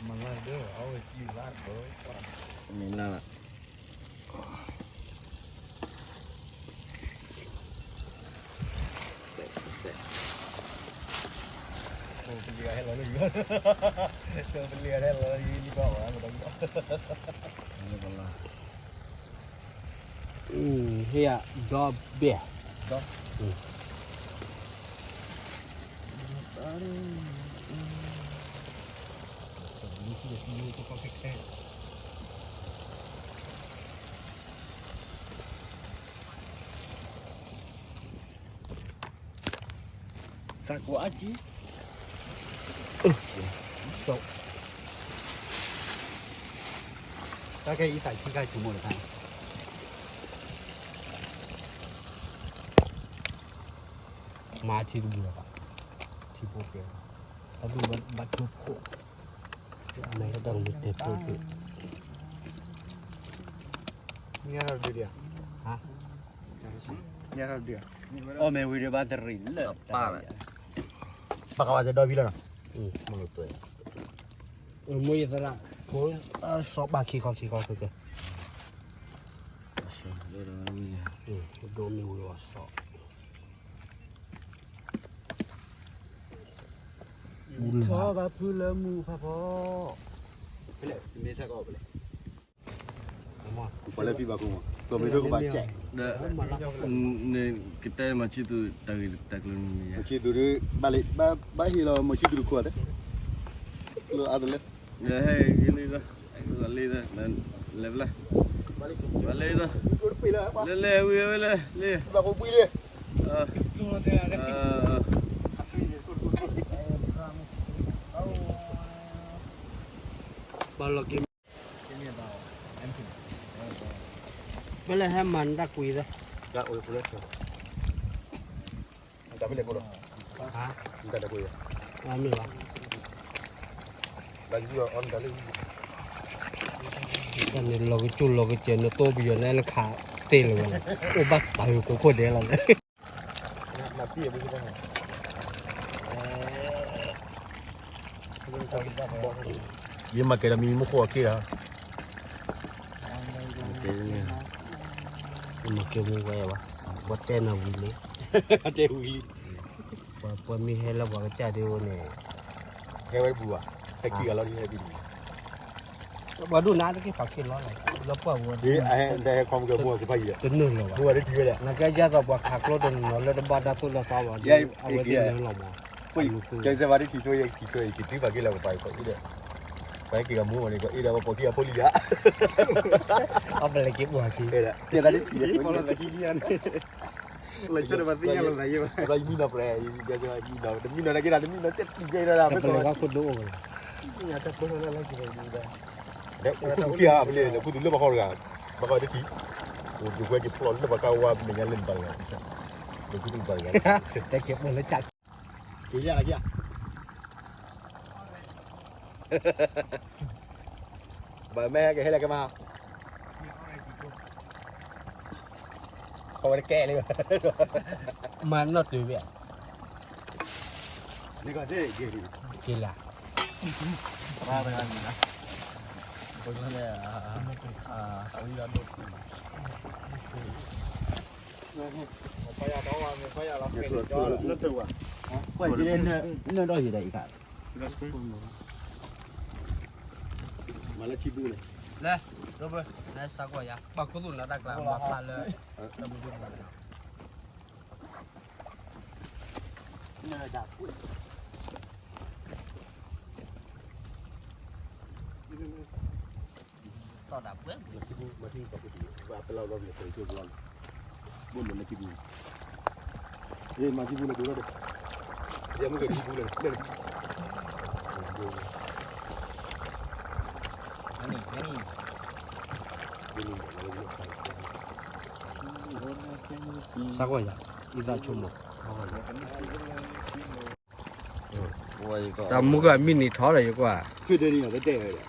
မလၢ်ဒီး always you laugh, bro. မလၢ်လၢ်. ပလံၤဟဲလီၤလၢယံၤ, ပလံၤဟဲလီၤလၢယံၤ ယံၤဘၣ်ဝဲ မတၤယံၤ. ဟ့ၣ်ယၤ ဒီဘ့ၣ်, ဒီ, သးကိးအါကံ, တၢ်ခဲအံၤသးခံခါကံမိၢ်တခါ, မၤထံတဘျီဘၣ်, ထံဖိကဲ, တၢ်ဘျုးဘၣ်ကျိဖိ, အမဲာ်တၢ်မူတဲဖိကဲ, မ့ၢ်ရဒုးဒံး, ဟါ အီၣ်မ့ၢ်ဝံၤဒီးဘၣ်တရံးလၢာ်, ပၢ်ကဝဲတဒီဖံလီၤနီၤ, မ့ၢ်ယသရၣ်, စီၤဘၣ်ခံခီခံခီကဲကဲ, ဒိၣ်မ့ၢ်ဝံၤလီၤစီၤ, ထီဘၣ်ဖုလၢမူဖးဖီ, ဖဲလဲၣ် မ့ၢ်ဆၢကီးဖဲလဲၣ်. ပှၤလၢဖံဘၣ်ခိၣ်မး ကမ့ၢ်ဒိၣ်ကဘၣ်ကဲး, ဒီး ကတဲမၤဆံသူးတၢ်ဂ့ၢ်တၢ်ကျိၤန့ၣ်, မၤဆံသူးဒီး ဘၣ်လံ ဘၣ်ဟ့ၣ်လီၤမၤဆံသူးတခိၣ်အသး, ကျိၤအါတလၢ, ဒီးဟဲက့ၤလံဒီး, လံဒီး, လဲၤဖဲလဲၣ်, ဘၣ်လံဒီး, လဲၤလဲၤဝံၤဝဲလဲၣ်, လံ, ဘၣ်ကိးပှံလံ, ဘၣ်လီၤက့ၤ ပလဲၤဟဲမၤနတၢ်ကွံာ်သၢ, တၢ်ဖဲလဲၣ်ဖိလီၤ, ဟါ, တၢ်တကွံာ်, မ့ၢ်ဘၣ်, တၢ်န့ၣ်လီၤကစူၣ်လီၤကစဲး နတိၢ်ပယီၤန့ၣ် နခးသ့လၢၤဝဲလဲၣ်, အိၣ်ဘၣ်ပာ်ယိၤကိးခိၣ်ဒဲးလီၤလဲၣ်. ယမၤကဲဒီးမံမူခိၣ်အက့ၢ်ဧါ, မၤကဲမူဝဲဘၣ်, ပှၤတဲနၤဝံၤလံ, တဲဝံၤလံ, ပှၤမ့ၢ်ဟဲလၢပှၤကစၢ်ဒ်အိၣ်န့ၣ်, ဟဲဝဲတပူၤဘၣ်, ဟဲက့ၤဂၤလီၤဒ်ဟဲက့ၤန့ၣ် ပှၤဒိၣ်နၤတက့ၢ်ပှၤက့ၤလီၤလဲၣ်, လၢပှၢ်ပူၤ, တနုာ်လီၤဘၣ်, နကဲယဲသိးပှၤခးကျိတနီၤနီၤလၢတဘၣ်တၢ်သိၣ်တၢ်သီဘၣ်, အဝဲသ့ၣ်နုာ်လီၤမး, ကဲစဲးဝါဒ်ထံၣ်ဆိယဲထံၣ်ဆိယဲ ကတုၤပှၤက့ၤလီၤကပၤအံၤ ပှၤက့ၤဂၤမူဝဲန့ၣ် ကအ့ၣ်ဒီး, ပှၤက့ၤဂၤမူဝဲန့ၣ် ကအ့ၣ်ဒီးပှၤပိာ်ခံအဖိလံယါ, အပလဲၤက့ၤပှၤက့ၤ, ကဲသးဒ်ထံၣ်, လၢတဘၣ်သ့ၣ်ညါလီၤသးယဲဘၣ်, ယမံနီၤပြဲး, တမံနီၤတက့ၢ်ဒီး တမံနီၤတဲတံၤယဲဒၣ်, ပလဲၤဘၣ်ခိၣ်ဒိအိၣ်ဝဲ ဒီးအိၣ်ခိၣ်သူခံဂၤဖဲလဲၣ်, လၢခိၣ်သူလၢပှၤဃီတဂၤ, ဘၣ်ဃီတထံၣ်, အိၣ်ဒုးခွဲက့ၤဖျီၣ်လၢပှၤကါဝါမဲာ်ညါလၢနပှၤတဂၤ, လၢခိၣ်သူပှၤတဂၤ, တဲကဲးပှၤလၢကၢ်, က့ၤလၢက့ၤ, ဘၣ်မ့ၢ်ဟဲကဟဲလၢကမၤ ခီဝဲတကဲလံ, မၤနီၣ်တုၤဘၣ်, က့ၤလၢ, နၢ်ဒီးယံၤဒီးအံၤခါ, မၤလၢထံဘူၣ်န့ၣ်, လဲၤ, ဒိၣ်ဘၢ, လဲၤစးကွၢ်ယၤ, ပှၤခိၣ်သူၣ်နၤတၢ်ကျါ မၤဖျါလၢ, နၢ်ဒီးယၤ လၢခံပူၤ မၤခံပူၤ ပှၤပလီၢ်ဘျီ မ့ၢ်တၢ်ကၠိပလီၢ်လီၤ ဘိၣ်လၢလၢခံပူၤ မၤခံပူၤလၢဒိၣ်ထီၣ်ဒီး ယမ့ၢ်ကခံပူၤလၢ လၢ စးကွၢ်ယၤ အံသးဆိကမိၣ် တၢ်မူကမံၣ်နံၤထီၣ်လၢယကွၢ် ဖုဒဲနံၤလီၤ တတဲဝဲဒီး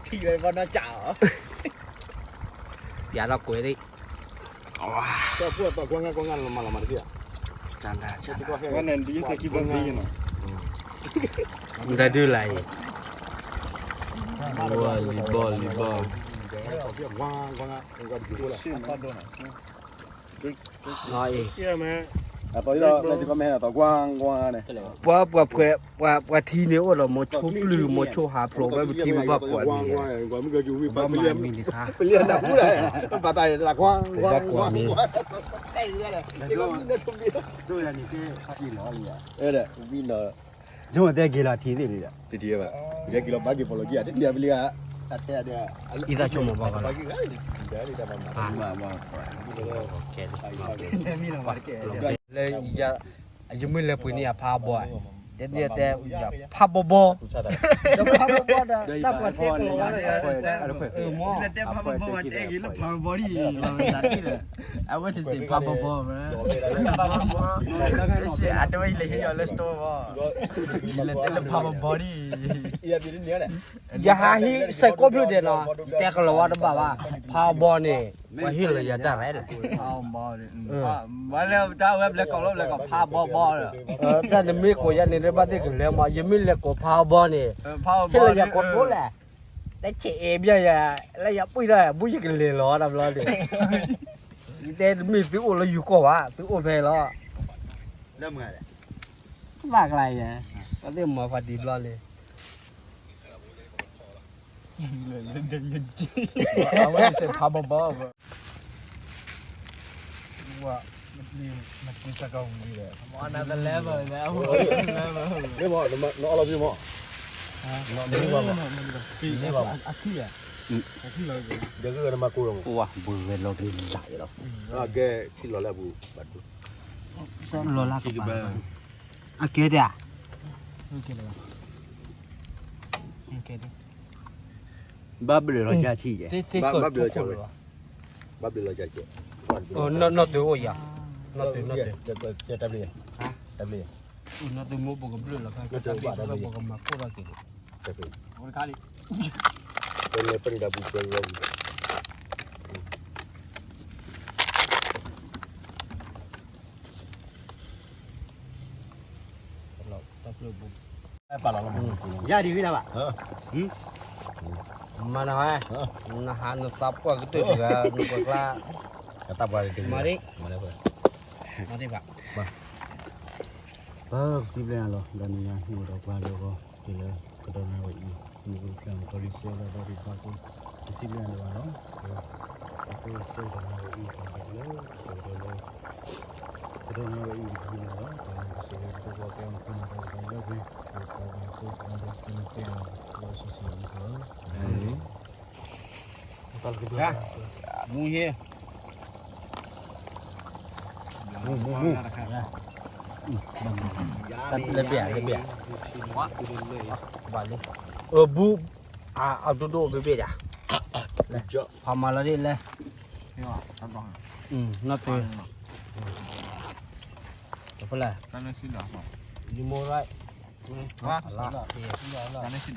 ထံၣ်ဝဲဘီနီၢ်ကၠးအီၤ ပျးထီၣ်ကွဲးလံ ကွၢ်ကွၢ်ကွၢ်ကွၢ်လီၤမးလီၤမးတဖၣ် တၢ်ဒုးလၢအံၤ လံၤဘီလံၤဘီ လီၤအံၤ ပှၤပှၤဖှဲး ပှၤပှၤထံန့ၣ်အိၣ်ဒီး မိၤဆိပျုၢ် မိၤဆိဟးဖျိးဝဲ ပထံပဘၣ်ကွၢ်န့ၣ် ပဘၣ်မၤမံၤလံခါ ပဘၣ်ကွၢ်မ့ၢ် ဒိၣ်တဲက့ၤလီၤထံသ့ၣ်လံဒီး တထံၣ်ဘၣ် ယက့ၤလီၤဘၣ်က့ၤဖီလီၤကံၢ် တထံၣ်ဘၣ်ပလံၤဂၤ အတဲအဒဲ အံသးဆိကမိၣ်ဘၣ်ကလီၤ လၢ ယမ့ၢ်လဲၤပှ့ၤန့ၢ်ယၤဖးဘီ တဲဒ်တဲ ဖးဘီဘီ ဒီးဖးဘီဘီဒီး တၢ်ပှၤတဲကလီၤဝါန့ၣ် မ့ၢ်လဲၤတဲဖးဘီဘီ တဲက့ၤလၢဖးဘီဘီဒ် အဝဲတစ့ၢ်ဖးဘီဘီ အတဝဲယလဲၤဟံးအီၤလၢ store ဘီ ယလဲၤတဲလၢဖးဘီဘီဒ် ယဟးဟံးစဲးကိးဖျၢၣ်ဒဲးနီၤ ယတဲကလီၤဝါတဘၣ်ဘၣ် ဖးဘီန့ၣ် ပှၤဟ့ၣ်လီၤယၤတၢ်ရဲၣ်လဲၣ် ဝဲလၢတၢ်ဝဲဘျဲၣ်ကိးလၢဘျဲၣ်ကိးဖးဘီဘီလီၤ တၢ်နမ့ၢ်ကိးယၤန့ၣ် နဘၣ်သ့ၣ်ကလဲၤမး ယမ့ၢ်လဲၤကိးဖးဘီန့ၣ် ဟ့ၣ်လီၤယၤကိးဒိၣ်လဲၣ် တဆဲးအဲၣ်ဘၣ်ယၤ လၢယပုၢ်တၢ်ဘူၣ်ယကလဲၤလီၤတဘျီန့ၣ် ယတဲတမ့ၢ်သုအိၣ်လၢယူၤကီၢ်ဘၣ် သုအိၣ်ဖဲလီၤ ဘၣ်ကလါယဲ တၢ်သ့ၣ်မၤဖးဒံးဘျီလံ အဝဲစဲးဖးဘီဘီ မ့ၢ်မ့ၢ်နအီၣ်လီၤဘံမး အကဲထံလီၤလၢအပူၤ ဘၣ်ဒိ လီၤလၢကပၤ အကဲဒၣ် ဘၣ်ဘျုးလီၤကၢ်ထံၣ်ယဲ ဘၣ်ဘျုးလီၤကၢ်ဝဲ ဘၣ်ဘျုးလီၤကၢ်ကဲ နီၢ်တုၤအိၣ်ယၤ နီၢ်တုၤ နီၢ်တုၤ တၢ်ဘျုး တၢ်ဘျုး နီၢ်တုၤမိၢ်ပကဘျုးလီၤခါ တၢ်ဘျုး ပကမၤကိၢ်ထီၣ်က့ၤ တၢ်ဘျုး ပလဲၤပနံာ်တၢ်ပူၤပှဲၤလီၤ ပာ်လီၤလီၤ ယၤဒ်ဝံၤဒၣ်ဘၣ် မၤနၤဝဲ နဟးနသးပှၢ်ကတၢၢ်တဂၤ နကွၢ်ကျါ မၤဒံး မၤဒံးဘၣ် ပကစံးဘျုးလီၤ ဒီးနံၤညါဟံၣ်ဒီးကွၢ်လၢဂီၤ တုၤလၢကတီၢ်နၣ်ရံၣ်အံၤ မ့ၢ်အိၣ်တဖျၢၣ်မတီၤလံစဲလၢဘၣ်ဒံးဘၣ်ကိ ပစံးဘျုးနၤလၢၤဘၣ်လီၤ အဃိ ကတီၢ်နၣ်ရံၣ်အံၤ ပှၤဘၣ်လၢ ကတီၢ်လၢ ကတီၢ်နၣ်ရံၣ်အံၤ ပစံးဘျုးလီၤ ပှၤမၤကစၢ်လၢကတီၢ်ပှၤကဲမုၢ်နၤတၢ်ကပၤလၢပှဲၤ ပှၤဘၣ်ဆိၣ်ဂ့ၤကတီၢ်ပှၤကဲမုၢ်နၤတၢ်ကပၤလၢပှဲၤ မူဟ့ မူ မူ မူ တၢ်လၢဘ့ၣ် လၢဘ့ၣ် ဘၣ်လံ အဘူး အဒိၣ်ဒိၣ်ဘ့ၣ်ဘ့ၣ်ဒၣ် ဖးမၤလီၤဒ်လဲၣ် နီၢ်တုၤ တဖျၢၣ် you more right အလါ ဟးမ့ၢ်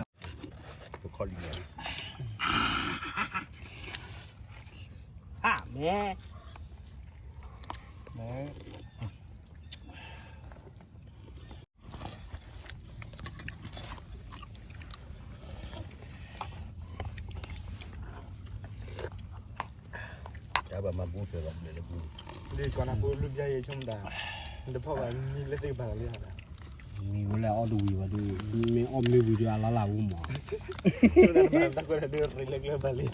တၢ်ဘၣ်မၤဘူၣ်ဖျဲးဘၣ်လၢဘူၣ် လံကီးနၢ်ဖိလူၤပျၢ်ယဲဆိကမိၣ်တၢ် နတဖီၣ်ဘၣ်မံလၢသ့ၣ်ကပၤလီၤလံ မံဝဲလၢအီၣ်တဝံၤဘၣ်ဒီး မ့ၢ်အီၣ်မ့ၢ်ဝံၤဒီးအလါလၢအူမး တၢ်ကွၢ်တၢ်ဒုးရ့လၢကျဲဘၣ်လံ